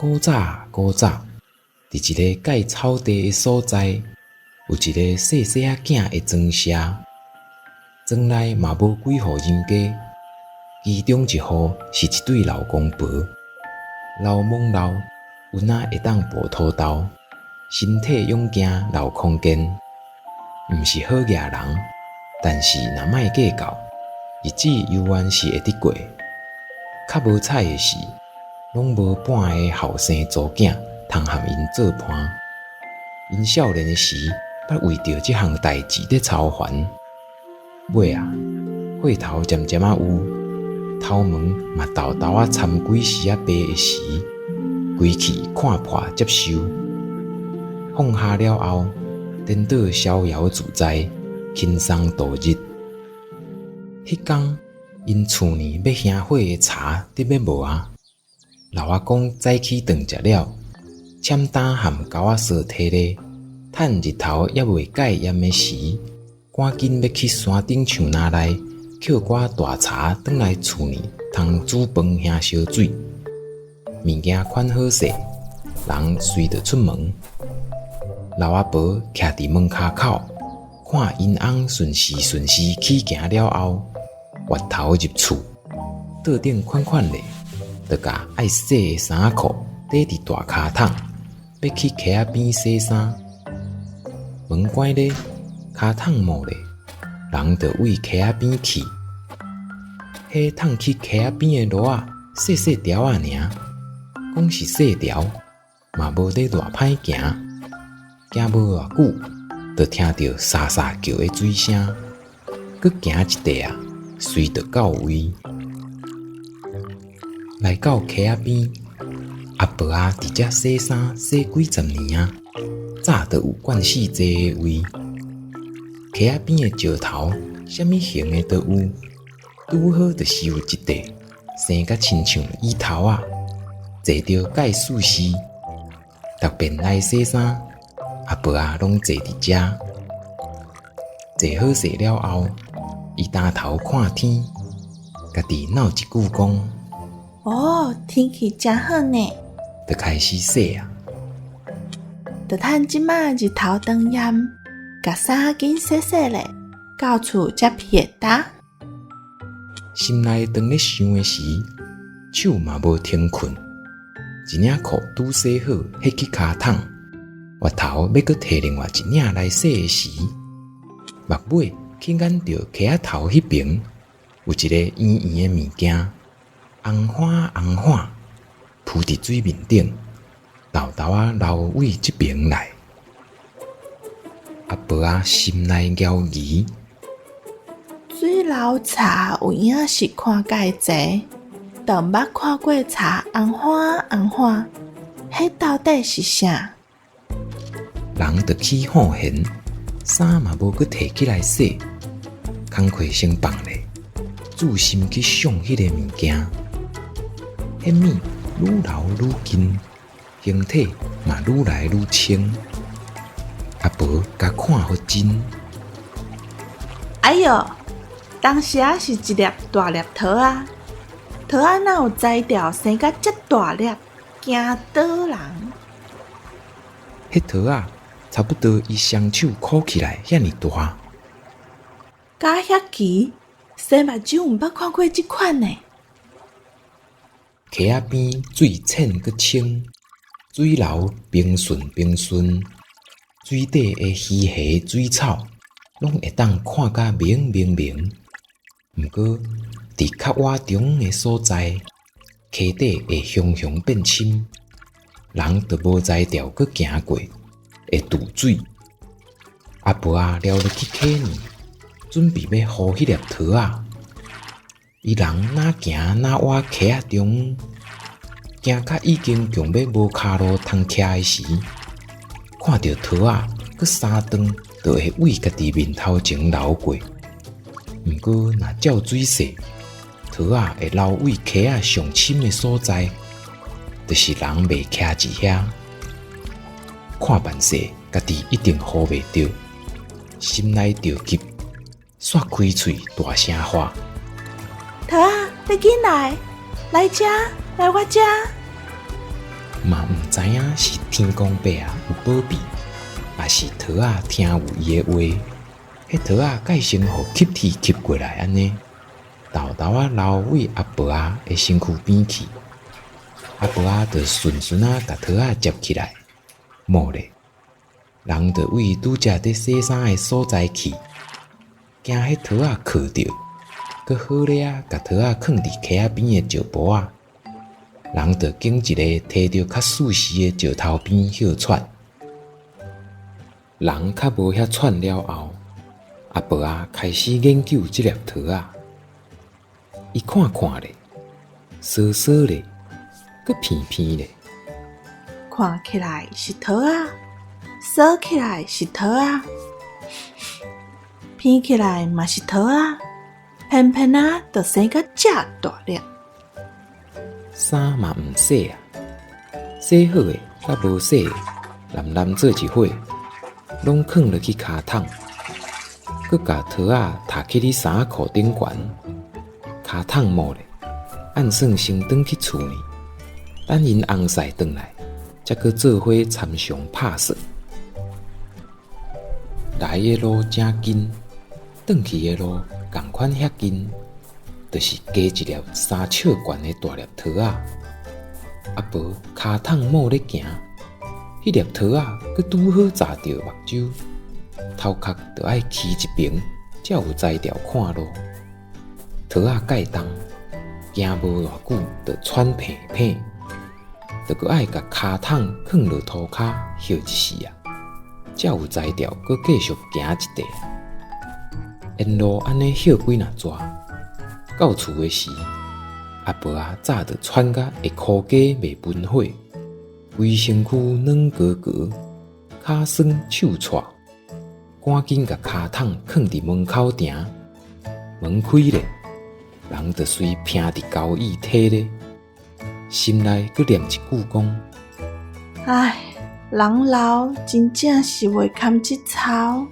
古早古早，佇一个蓋草地的所在，有一個細細仔囝的莊舍。莊內嘛無幾戶人家，其中一戶是一對老公婆，老懵老，有若會當哺土豆，身體勇健，老康健，毋是好額人，但是若莫計較，日子猶原是會得過。較無彩的是，攏無半个後生查某囝通和𪜶做伴。𪜶少年的時，捌為著這項代誌咧操煩。尾仔，火頭漸漸仔有，頭毛嘛沓沓仔摻幾絲仔白的時，規氣看破接受。放下了後，顛倒逍遙自在，輕鬆度日。彼工，𪜶厝呢欲燃火的柴得欲無啊！老阿公早起頓食了，攕擔和鉤仔趖提咧，趁日頭猶未蓋炎的時，趕緊欲去山頂樹林內抾寡大柴轉來厝呢通煮飯燃燒水。物件款好勢，人隨著出門。老阿婆徛佇門跤口，看𪜶翁順時順時起行了後，越頭入厝，桌頂款款咧，就共愛洗的衫仔褲綴佇大跤桶，欲去溪仔邊洗衫。門關咧，跤桶冒咧，人就對溪仔邊去。彼通去溪仔邊的路仔，細細條仔爾，講是細條，嘛無咧偌歹行。行無偌久，就聽著沙沙叫的水聲，閣行一塊仔，隨就到位。來到溪仔邊，阿婆仔佇遮洗衫洗幾十年啊，早就有慣勢坐的位。溪仔邊的石頭，啥物形的都有，拄好就是有一塊生甲親像椅頭仔，坐著蓋舒適。逐遍來洗衫，阿婆仔攏坐佇遮。坐好勢了後，伊擔頭看天，家己鬧一句講：哦，天氣真好呢。就開始洗啊。就趁這馬日頭當炎，共衫緊洗洗咧，到厝才披會焦。心內當咧想的時，手嘛無停睏，一領褲拄洗好，彼去跤桶，越頭欲閣提另外一領來洗的時，目尾去眼著溪仔頭彼爿有一個圓圓的物件，紅花紅花，浮佇水面頂，沓沓仔流對這爿來。阿婆仔心內猶疑。水流柴有影是看蓋濟，但毋捌看過柴紅花紅花，彼到底是啥？人就起好玄，衫嘛無閣提起來洗，工課先放咧，注心去想彼个物件。彼物愈流愈近，形體嘛愈來愈清。阿婆共看予真。哎喲，當時仔是一粒大粒桃仔，桃仔哪有才調生甲遮大粒，驚倒人。彼桃仔差不多伊雙手箍起來遐爾大。敢遐奇，生目睭毋捌看過這款的。溪仔邊水淺閣清，水流平順平順，水底的魚蝦水草攏會當看甲明明明。毋過，佇較倚中的所在，溪底會雄雄變深，人就無才調閣行過，會墜水。阿婆仔撩落去溪呢，準備欲呼彼粒桃仔。伊人若行若倚溪仔中，行甲已經強欲無跤路通徛的時，看著桃仔閣三段就會對家己面頭前流過。毋過若照水勢，桃仔會流對溪仔上深的所在，就是人袂徛佇遐。看辦勢，家己一定呼袂著，心內著急，煞開喙大聲喊：桃仔，你緊來，來遮，來我遮！嘛毋知影是天公伯仔有保庇，抑是桃仔聽有伊的話，彼桃仔蓋先予吸鐵吸過來按呢，沓沓仔流位阿婆仔的身軀邊去。阿婆仔就順順仔共桃仔接起來，耄咧，人就為拄才佇洗衫的所在去，驚彼桃仔嗑著，閣好咧仔共桃仔囥佇溪仔邊的石埔仔。人就揀一个提著較欶實的石頭邊歇喘。人較無遐喘了後，阿婆仔開始研究這粒桃仔。伊看看咧，趖趖咧，閣鼻鼻咧。看起來是桃仔，趖起來是桃仔，鼻起來嘛是桃仔，偏偏仔就生甲遮大粒。衫嘛毋洗啊，洗好的佮無洗的，濫濫做一伙，攏囥落去跤桶，閣共桃仔疊去你衫仔褲頂懸，跤桶耄咧，按算先轉去厝呢，等𪜶翁婿轉來，才閣做伙參詳拍算。來的路誠近，轉去的路仝款遐近。就是加一粒3尺懸的大粒桃仔。阿婆跤桶耄咧行，彼粒桃仔閣拄好閘著目睭，頭殼著愛起一爿，才有才調看路。桃仔蓋重，行無偌久就喘鼻鼻，著閣愛共跤桶囥落塗跤歇一時仔，才有才調閣繼續行一塊。沿路按呢歇幾若逝。到厝的時，阿婆仔早就喘甲會箍雞袂分火，規身軀軟糊糊，跤酸手掣，趕緊共跤桶囥佇門口埕，門開咧，人就隨徛佇交椅體咧，心內閣念一句講：唉，人老真正是袂堪這操。